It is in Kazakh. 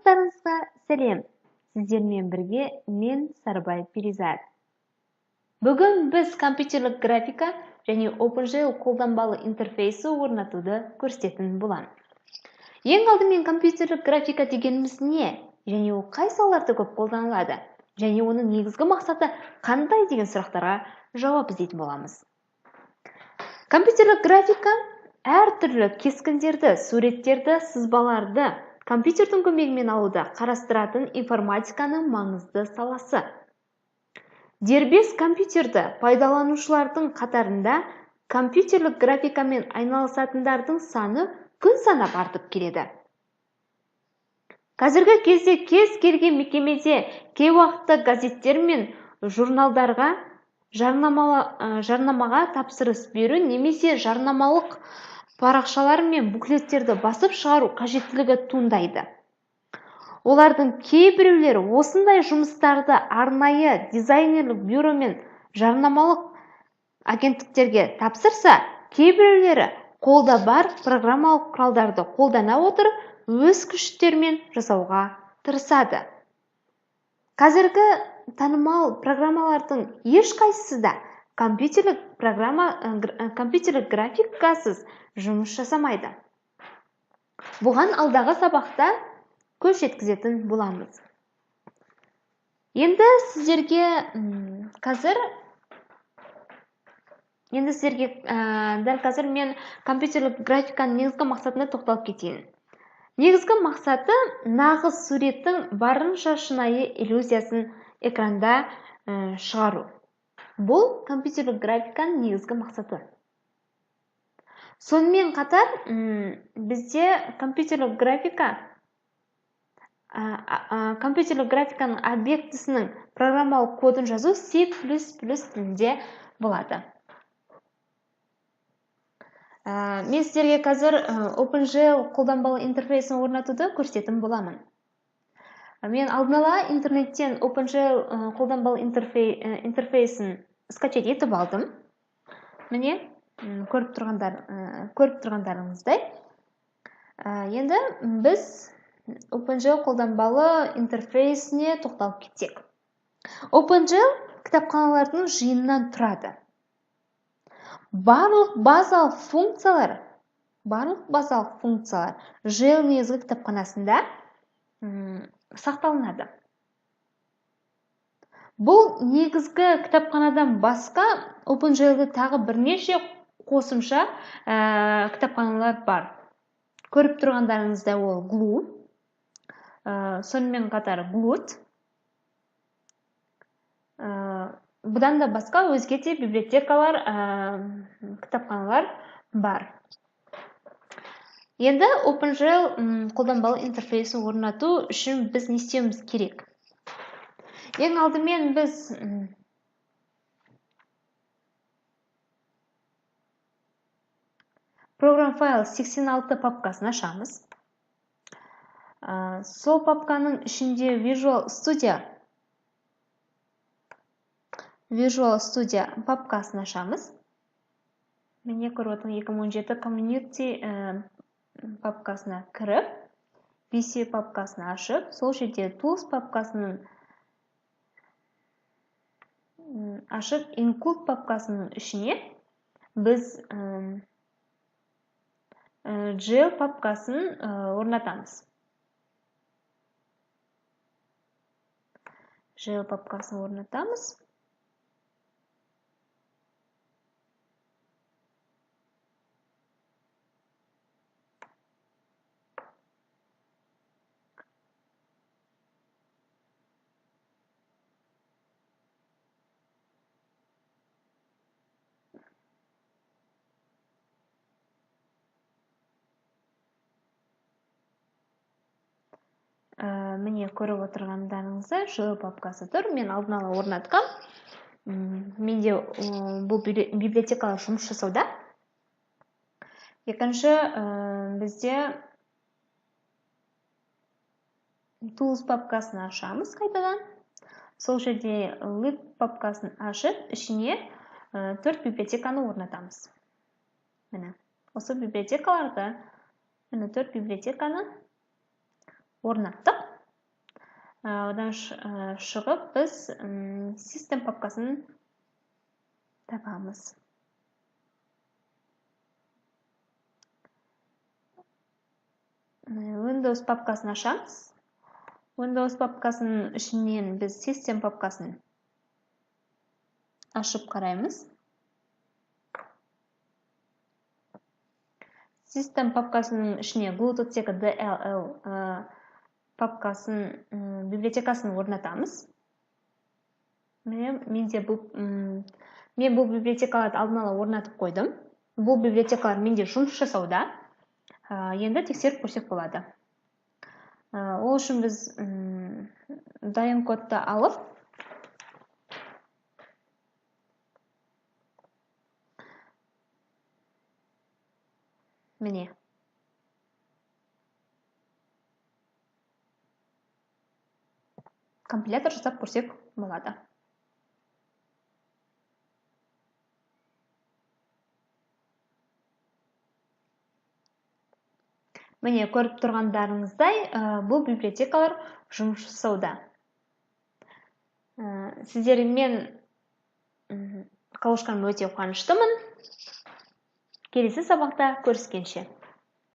Барлықтарыңызға сәлем! Сіздермен бірге мен Сарыбай Перизат. Бүгін біз компьютерлік графика және OpenGL қолданбалы интерфейсі орнатуды көрсететін боламын. Ең алдымен компьютерлік графика дегеніміз не және ол қай салаларда көп қолданылады және оның негізгі мақсаты қандай деген сұрақтарға жауап іздейтін боламыз. Компьютерлік графика әртүрлі кескіндерді, суреттерді, сызбаларды компьютердің көмегімен алуда қарастыратын информатиканың маңызды саласы. Дербес компьютерді пайдаланушылардың қатарында компьютерлік графикамен айналысатындардың саны күн санап артып келеді. Қазіргі кезде кез келген мекемеде кей уақытта газеттер мен журналдарға жарнамаға тапсырыс беру немесе жарнамалық парақшалар мен буклеттерді басып шығару қажеттілігі туындайды. Олардың кейбіреулері осындай жұмыстарды арнайы дизайнерлік бюро мен жарнамалық агенттіктерге тапсырса, кейбіреулері қолда бар программалық құралдарды қолдана отырып, өз күштерімен жасауға тырысады. Қазіргі танымал программалардың ешқайсысы да компьютерлік графикасыз жұмыс жасамайды. Бұған алдағы сабақта көз жеткізетін боламыз. Енді сіздерге дәл қазір мен компьютерлік графиканың негізгі мақсатына тоқталып кетейін. Негізгі мақсаты нағыз суреттің барынша шынайы иллюзиясын экранда шығару. Бұл компьютерлік графиканың негізгі мақсаты. Сонымен қатар бізде компьютерлік графиканың объектісінің программалық кодын жазу C++ тілінде болады. Мен сіздерге қазір OpenGL қолданбалы интерфейсін орнатуды көрсететін боламын. Мен алдын ала интернеттен OpenGL қолданбалы интерфейсін скачать етіп алдым. Міне, көріп тұрғандарыңыздай. Енді біз OpenGL қолданбалы интерфейсіне тоқталып кетсек. OpenGL кітапханалардың жиынынан тұрады. Барлық базалық функциялар GL негізгі кітапханасында сақталынады. Бұл негізгі кітапханадан басқа OpenGL-де тағы бірнеше қосымша кітапханалар бар. Көріп тұрғандарыңызда ол GLU, сонымен қатар GLUT, бұдан да басқа өзге де библиотекалар, кітапханалар бар. Енді OpenGL қолданбалы интерфейсін орнату үшін біз не істеуіміз керек? Ең алдымен біз Program Files 86 папкасын ашамыз. Сол папканың ішінде Visual Studio папкасын ашамыз. Міне көріп отырмын 2017 Community папкасына кіріп, VC папкасын ашып, сол жерде Tools папкасының ашып, Include папкасының ішіне біз GL папкасын орнатамыз. GL папкасын орнатамыз. Міне көріп отырғандарыңыздай GL папкасы тұр. Мен алдын ала орнатқам. Менде бұл библиотекалар жұмыс жасауда. Екінші, бізде Tools папкасын ашамыз қайтадан. Сол жерде Lib папкасын ашып, ішіне 4 библиотеканы орнатамыз. Міне, осы библиотекаларды, міне 4 библиотеканы орнаттық. Одан шығып біз System папкасын табамыз. Windows папкасын ашамыз. Windows папкасының ішінен біз System папкасын ашып қараймыз. System папкасының ішіне Glutoteka DLL папкасын, библиотекасын орнатамыз. Міне, мен бұл библиотекаларды алдын ала орнатып қойдым. Бұл библиотекалар менде жұмыс жасауда. Енді тексеріп көрсек болады. Ол үшін біз дайын кодты алып, міне, компилятор жасап көрсек болады. Міне, көріп тұрғандарыңыздай, бұл библиотекалар жұмыс жасауда. Сіздермен қауышқаныма өте қуаныштымын. Келесі сабақта көріскенше.